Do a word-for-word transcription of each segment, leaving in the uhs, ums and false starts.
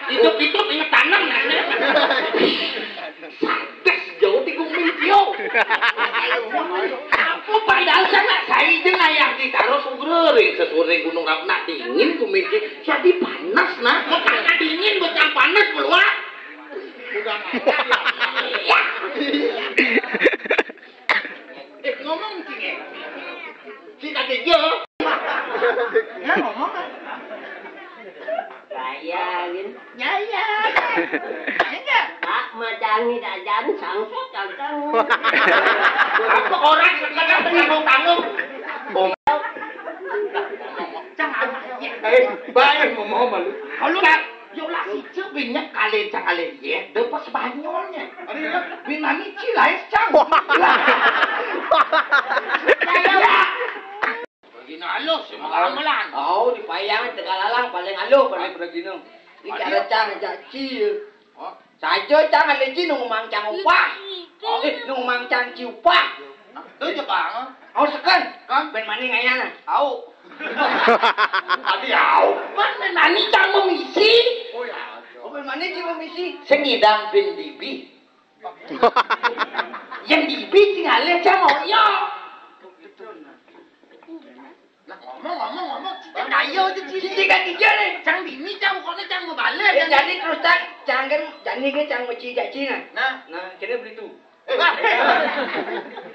Hidup-hidup inget tanam, nah, nah. Santes jauh di gumin tio. Apa padahal sana saya jeung ayah di taros ugrering sesuai Gunung Rapna dingin gumin tio. Jadi panas, nah. Makanya dingin, bukan panas keluar. Udah. Iya. Eh, ngomong sih, ya. Si tadi jo. Ya, ngomong kan. Gaya, Win. Ya, ya. Ya, ya. Tak macangi dajan sangsa cangkang. Apa orang sekarang tanggung-tanggung? Om. Jangan. Eh, baik ngomong malu. Kalau tak, yo lah si Cuk binyak kali cang kali ye, depas Spanyolnya. Binani cilai cang. Begini halus, emang gamelan. Oh, di payang Tegalalang paling halus, paling begini. Ini cara cang, caci. Oh. Saja cang, ada ci nunggu mangcang upah. Oh, eh, nunggu mangcang ci upah. Nah, itu aja, Bang. Oh, seken. Kan? Ben maning ayana. Au. Tadi au. Kan ben maning cang memisi. Oh, ya. Oh, ben maning ci memisi. Sing ngidang ben dibi. Yang dibi tinggalnya cang oyo. Lah, ngomong, ngomong, ngomong. Cicing ayo aja, cicing. Cicing kan tiga nih. Cang bini, cang pokoknya cang mau balik. Eh, jadi terus cang, cang kan, jadi kan cang mau cijak Cina. Nah. Nah, kena beli tuh. Eh, Bang.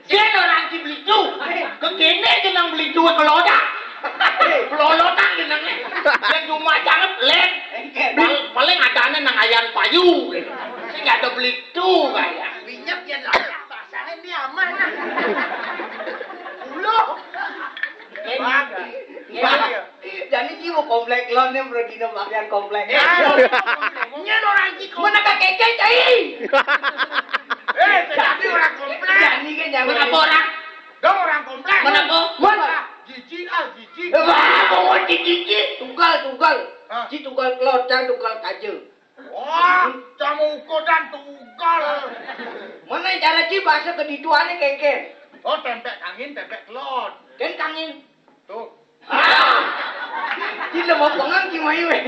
Dia orang ci beli tuh. Ke kene kena beli tuh ke loda. Ke loda kena nih. Yang cuma jangan lem. Paling, paling ada nang ayam payu. Sing ada beli tuh kayak. Minyak ya lah. Pasangan dia aman. Ulo. Bang, Bang, jadi ki mau komplek lo nih, pergi no bagian komplek. Ini orang ki mana kakek cai? Eh, tapi orang komplek. Jadi kan jangan. Mana orang? Dong orang komplek. Mana kok? Mana? Cici ah, cici. Wah, mau cici. Tunggal, tunggal. Ci tunggal kelor, cang tunggal kaje. Wah, cang ukur dan tunggal. Mana cara ci bahasa kedituannya kengken? Oh, tempe kangin, tempe kelot. Kan kangin. Tuh. Ah! Ci lemah pengang ci mayu, eh.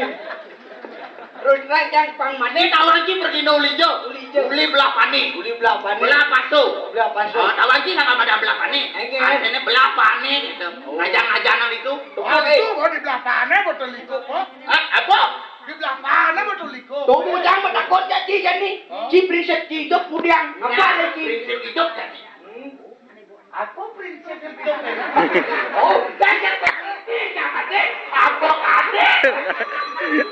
Terus naik yang pang mana? Ini tahu lagi pergi no ulijo. Ulijo. Uli belah panik. Uli belah panik. Belah pasu. Belah pasu. Oh, tahu lagi nggak ada belah panik? Oke. Artinya belah panik gitu. Oh. Ngajang-ngajangan itu. Tuh, oh, eh. Itu mau di belah panik betul itu, kok. Ah, apa? Di belah panik betul itu. Tuh, bujang takut ya, Ci, jadi. Oh. Ci prinsip hidup, bujang. Apa ada, Ci? Prinsip hidup jadi. Hmm. Apa prinsip hidup? Oh, jangan berhenti, jangan deh. Apa ada?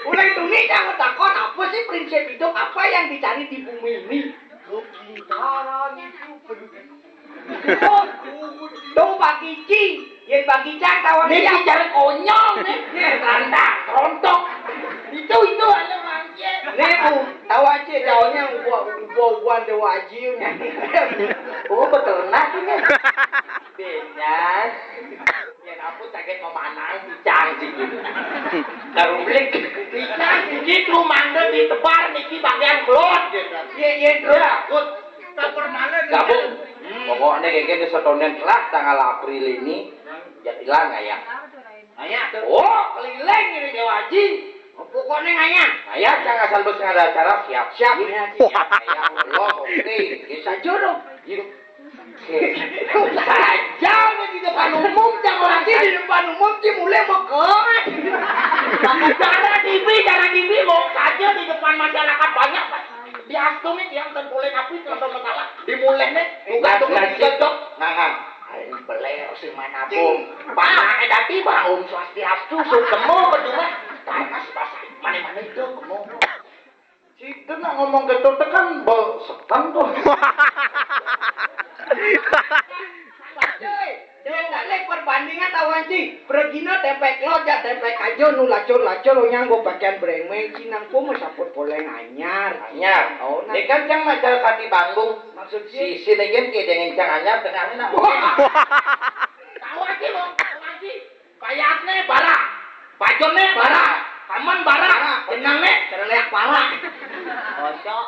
Ulang tuni jangan takut, apa sih prinsip hidup? Apa yang dicari di bumi ini? Kebenaran itu penting. Tuh, tuh bagi Ci, yang bagi Cang kawan. Ini dia. Bicara konyol nih. Nih, randa, rontok. Itu, itu ada mangke. Nih, Bu, tahu aja jauhnya gua, gua, gua ada wajib. Oh, beternak ini. Benar. Yang aku sakit memanang bicang sih. Karublik. Bicang sih gitu, mangga ditebar niki bagian kelot gitu. Iya, iya, terus. Ya, good. Gabung. Hmm. Pokoknya kayak gitu setonen lah tanggal April ini. Ya hilang ya. Ayah tuh. Oh, keliling ini Dewa Haji. Pokoknya ngayah. Ayah jangan sampai ada acara siap-siap. Iya, Haji. Ayah belum, oke. Kita jodoh. Hidup. Saja di depan umum, jangan lagi di depan umum, Ci mulai megang. Cara T V, cara T V, mau saja di depan masyarakat banyak, Pak. Di Astum ini yang tengkuleng api, kalau masalah, dimulai nih, bukan tuh, nah, nah. Aing beler si mana, Bung? Pakai dati, Bang, Om Swastiastu, sukemo, kedua, panas, pas, mana-mana itu, kemo. Si kena ngomong gitu, tekan, bol, setan tuh. Dek, perbandingan tahu, Ci. Pergina tempe kelot, ya, tempe kajo, nu lacur-lacur, nyanggo pakaian brengmeng, Ci, nang komo saput poleng anyar. Anyar. Oh, nah. Ini kan yang masalah kaki banggung. Maksud si, si legen ke dengan cang anyar, tengahnya nang. Tahu aja lo, tahu aja. Payatne bara, pajonne bara, taman bara, jenangne cereleak bara. Kosok.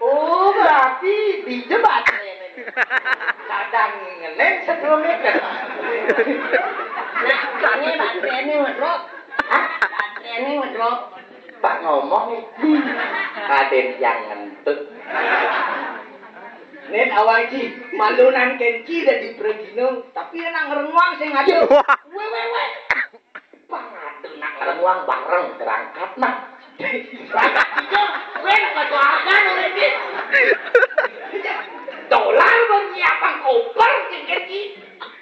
Oh, berarti dijebat. Kadang ngenem sebelumnya. Nah, ini baterainya ngedrop. Hah? Baterainya Pak ngomong, Raden yang ngentut. Nen awang ci, malunan kenci dadi pragina, tapi anak ngerenguang sing ada. Wah. Weh, weh, weh. Pang ada nak ngerenguang bareng berangkat nah. Berangkat itu, weh, nak batu argan oleh dia. Dolar bang nyiapang koper sing kenci.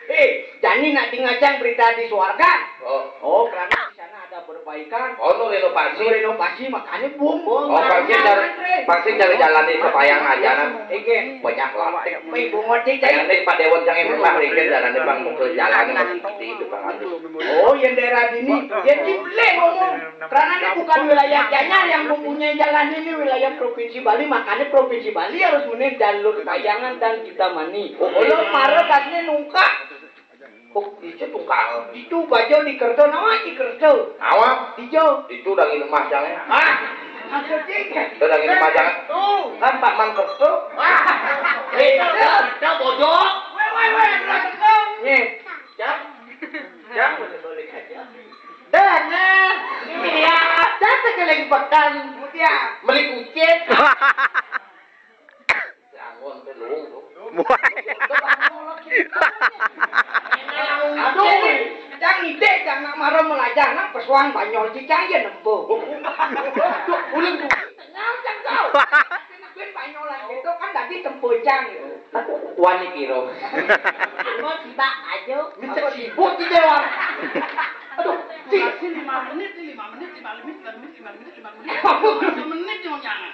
Eh, jani nak dingajang berita di suarga. Oh. Oh, karena di sana ada perbaikan. Oh, nu renovasi. Nu renovasi, makanya bung. Oh, pasti cari, pasti cari jalan di Sepayan aja nah. Iya. Banyak lah. Wih, bung ojek. Yang ini Pak Dewan jangan pernah ringkir jalan di Bang Mukul jalan masih gede itu Bang Agus. Oh, yang daerah ini, dia boleh ngomong. Karena ini bukan wilayah Gianyar yang mempunyai jalan ini, wilayah Provinsi Bali, makanya Provinsi Bali harus menilai jalur Payangan dan Kintamani. Oh, lo mara katanya nungkak. Oh, itu tukang. Itu bajo di kerto, nama di kerto? Nawa? Ijo. Itu daging emas jangan. Ah, maksudnya? Itu daging emas jangan. Tuh. Kan Pak Man kerto. Ah, itu kerto bojok. Weh, weh, weh, kerto. Nih. Jang, jang, boleh balik aja. Dah, nah. Iya. Datang ke lagi pekan. Kemudian. Beli kucing. Bangun tuh lu. Aduh, jang ide, jang nak marah melajah, nak pesuang banyol, cicang ya nempuh. Ulang tuh. Tenang, jang kau. Tapi nak gue banyolan gitu kan tadi tempuh jang gitu. Wani piro. Mau tiba aja. Bisa sibuk di dewan. Aduh, cik. Masih lima menit nih, lima menit, lima menit, lima menit, lima menit, lima menit. Semenit cuma jangan.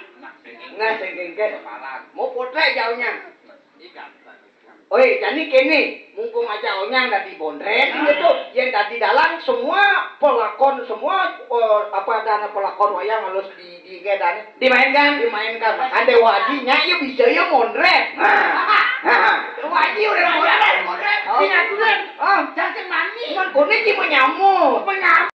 Nah, sing kengkes. Mau potret jauhnya. Oi, jadi kene, mumpung aja onyang dadi bondret gitu, yang dadi dalang semua pelakon, semua eh, apa ada pelakon wayang harus di di kayak tadi Dimainkan. Dimainkan. Kan Dewa Aji nya ya bisa ya mondret. Nah. Nah. Dewa Aji udah mondret, mondret. Oh. Sing aturan. Oh. Jangan sing mani. Cuman kone sih menyamuk. Menyamuk.